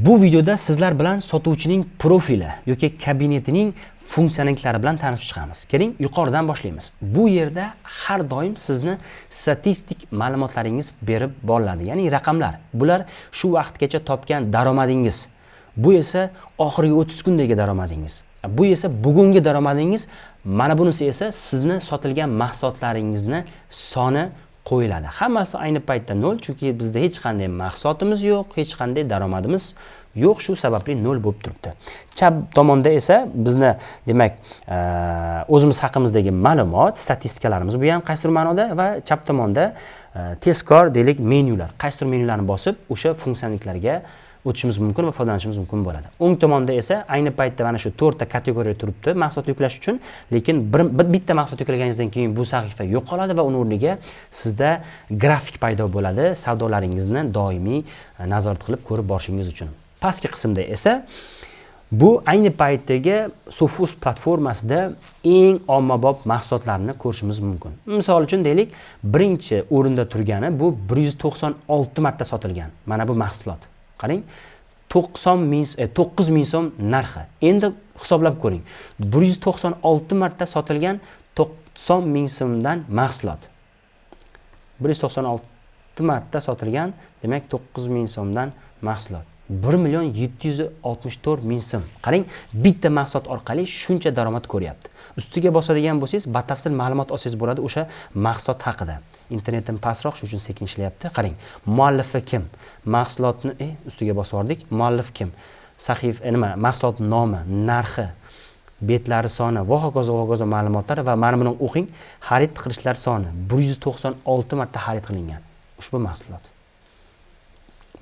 Bu videoda sizlar bilan sotuvchining profili yoki kabinetining funksionalliklari bilan tanishib chiqamiz. Keling, yuqoridan boshlaymiz. Bu yerda har doim sizni statistik ma'lumotlaringiz berib boriladi, ya'ni raqamlar. Bular shu vaqtgacha topgan daromadingiz. Bu esa oxirgi 30 kundagi daromadingiz. Bu esa bugungi daromadingiz. Mana bunisi esa sizni sotilgan mahsulotlaringizni soni qo'yiladi. Hammasi ayni paytda 0, chunki bizda hech qanday mahsulotimiz yo'q, hech qanday daromadimiz yo'q, shu sababli 0 bo'lib turibdi. Chap tomonda esa bizni, demak, o'zimiz haqimizdagi ma'lumot, statistikalarimiz, bu ham qaysidir ma'noda, va chap tomonda tezkor, deylik, menyular. Qaysidir menyularni bosib, o'sha funksionalliklarga o'tishimiz mumkin va foydalanishimiz mumkin bo'ladi. O'ng tomonda esa ayni paytda mana shu 4 ta kategoriya turibdi mahsulot yuklash uchun, lekin bitta mahsulot yuklaganingizdan keyin bu sahifa yo'qoladi va uni o'rniga sizda grafik paydo bo'ladi, savdolaringizni doimiy nazorat qilib ko'rib borishingiz uchun. Pastki qismda esa bu ayni paytdagi Sofus platformasida eng ommabop mahsulotlarni ko'rishimiz mumkin. Misol uchun, deylik, birinchi o'rinda turgani bu 196 marta sotilgan mana bu mahsulot. Qarang, 90 ming, 9000 so'm narxi. Endi hisoblab ko'ring. 196 marta sotilgan 90 ming so'mdan mahsulot. 196 marta sotilgan, demak, 9000 so'mdan mahsulot. 1 million 764 ming so'm. Qarang, bitta mahsulot orqali shuncha daromad ko'ryapti. Ustiga bosadigan bo'lsangiz, batafsil ma'lumot olsangiz bo'ladi o'sha mahsulot haqida. Internetim pastroq, shuning uchun sekin ishlayapti. Qarang, muallifi kim? Mahsulotni ustiga bosib yubordik. Muallif kim? Sahifa, nima, mahsulot nomi, narxi, betlari soni va hokazo va hokazo ma'lumotlar. Va mana buni o'qing. Xarid qilishlar soni 196 marta xarid qilingan ushbu mahsulot.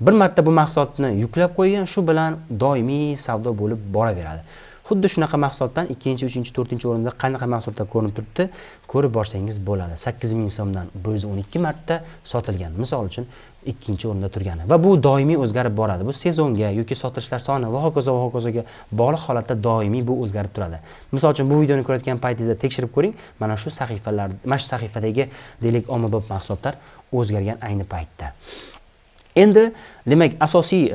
Bir marta bu mahsulotni yuklab qo'ygan, shu bilan doimiy savdo bo'lib boraveradi. Xuddi shunaqa mahsulotdan ikkinchi, uchinchi, to'rtinchi o'rinda qanaqa mahsulotlar ko'rinib turibdi, ko'rib borsangiz bo'ladi. 8000 so'mdan 112 marta sotilgan, misol uchun, ikkinchi o'rinda turgani. Va bu doimiy o'zgarib boradi. Bu sezonga yoki sotilishlar soni va hokazo va hokazoga bog'liq holatda doimiy bu o'zgarib turadi. Misol uchun, bu videoni ko'rayotgan paytingizda tekshirib ko'ring, mana shu sahifalar, mana shu sahifadagi, deylik, ommabop mahsulotlar o'zgargan ayni paytda. Endi, demak, asosiy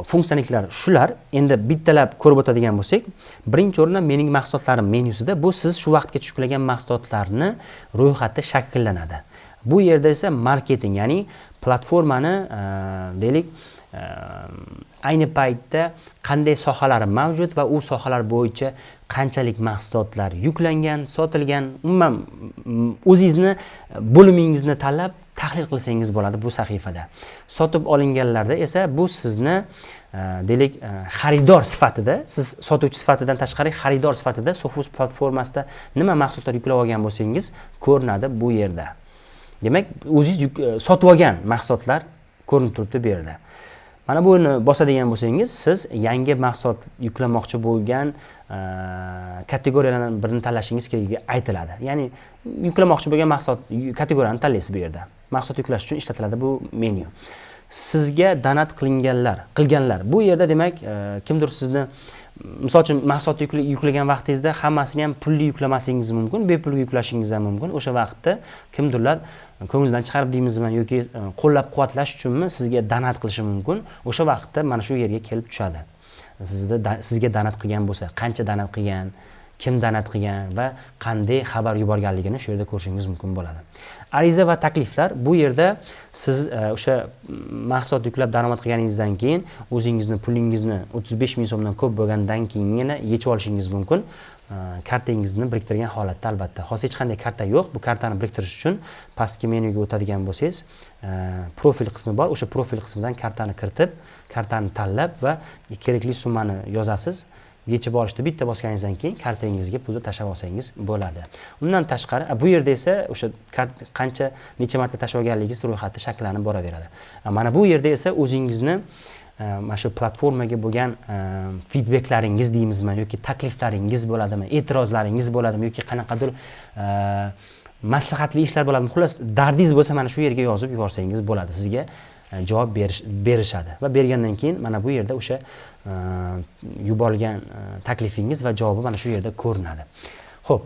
funksionalliklar shular. Endi bittalab ko'rib o'tadigan bo'lsak, birinchi o'rinda "Mening mahsulotlarim" menyusida bu siz shu vaqtgacha yuklagan mahsulotlarni ro'yxati shakllanadi. Bu yerda esa marketing, ya'ni platformani, deylik, ayni paytda qanday sohalar mavjud va u sohalar bo'yicha qanchalik mahsulotlar yuklangan, sotilgan, umuman o'zingizni bo'limingizni tanlab tahlil qilsangiz bo'ladi bu sahifada. Sotib olinganlarda esa bu sizni, deylik, xaridor sifatida, siz sotuvchi sifatidan tashqari xaridor sifatida Sofus platformasida nima mahsulotlar yuklab olgan bo'lsangiz, ko'rinadi bu yerda. Demak, o'zingiz sotib olgan mahsulotlar ko'rinib turibdi bu yerda. Mana buni bosadigan bo'lsangiz, siz yangi mahsulot yuklamoqchi bo'lgan kategoriyalardan birini tanlashingiz kerakligi aytiladi. Ya'ni yuklamoqchi bo'lgan mahsulot kategoriyani tanlaysiz bu yerda. Mahsulot yuklash uchun ishlatiladi bu menyu. Sizga donat qilinganlar, qilganlar. Bu yerda, demak, kimdir sizni, misol uchun, mahsulot yuklagan vaqtingizda hammasini ham pulli yuklamasligingiz mumkin, bepulga yuklashingiz ham mumkin. O'sha vaqtda kimdirlar ko'ngildan chiqarib deymizmi yoki qo'llab-quvvatlash uchunmi sizga donat qilishi mumkin. O'sha vaqtda mana shu yerga kelib tushadi. Sizga donat qilgan bo'lsa, qancha donat qilgan, kim donat qilgan va qanday xabar yuborganligini shu yerda ko'rishingiz mumkin bo'ladi. Ariza va takliflar. Bu yerda siz o'sha mahsulot yuklab daromad qilganingizdan keyin o'zingizni pulingizni 35 ming so'mdan ko'p bo'lgandan keyingina yechib olishingiz mumkin. Kartangizni biriktirgan holatda albatta. Hozir hech qanday karta yo'q. Bu kartani biriktirish uchun pastki menyuga o'tadigan bo'lsangiz, profil qismi bor. O'sha profil qismidan kartani kiritib, kartani tanlab va kerakli summani yozasiz. Yechib olishni bitta bosganingizdan keyin kartangizga pulni tashlab olsangiz bo'ladi. Undan tashqari, bu yerda esa o'sha qancha, necha marta tashlab olganligingiz ro'yxati shakllanib boraveradi. Mana bu yerda esa o'zingizni mana shu platformaga bo'lgan feedbacklaringiz deymizmi yoki takliflaringiz bo'ladimi, e'tirozlaringiz bo'ladimi yoki qanaqadir maslahatli ishlar bo'ladimi? Xullas, dardingiz bo'lsa, mana shu yerga yozib yuborsangiz bo'ladi. Sizga javob berishadi va bergandan keyin mana bu yerda o'sha yuborilgan taklifingiz va javobi mana shu yerda ko'rinadi. Xo'p.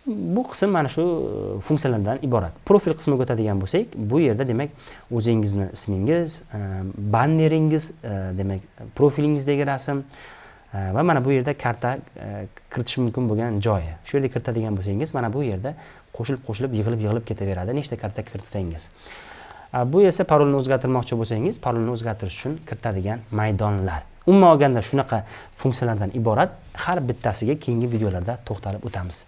Bu qism mana shu funksiyalardan iborat. Profil qismiga o'tadigan bo'lsak, bu yerda, demak, o'zingizni ismingiz, banneringiz, demak, profilingizdagi rasm va mana bu yerda karta kiritish mumkin bo'lgan joyi. Shu yerda kiritadigan bo'lsangiz, mana bu yerda qo'shilib qo'shilib, yig'ilib yig'ilib ketaveradi, nechta karta kiritsangiz. Bu esa parolni o'zgartirmoqchi bo'lsangiz, parolni o'zgartirish uchun kiritadigan maydonlar. Umuman olganda, shunaqa funksiyalardan iborat. Har bittasiga keyingi videolarda to'xtalib o'tamiz.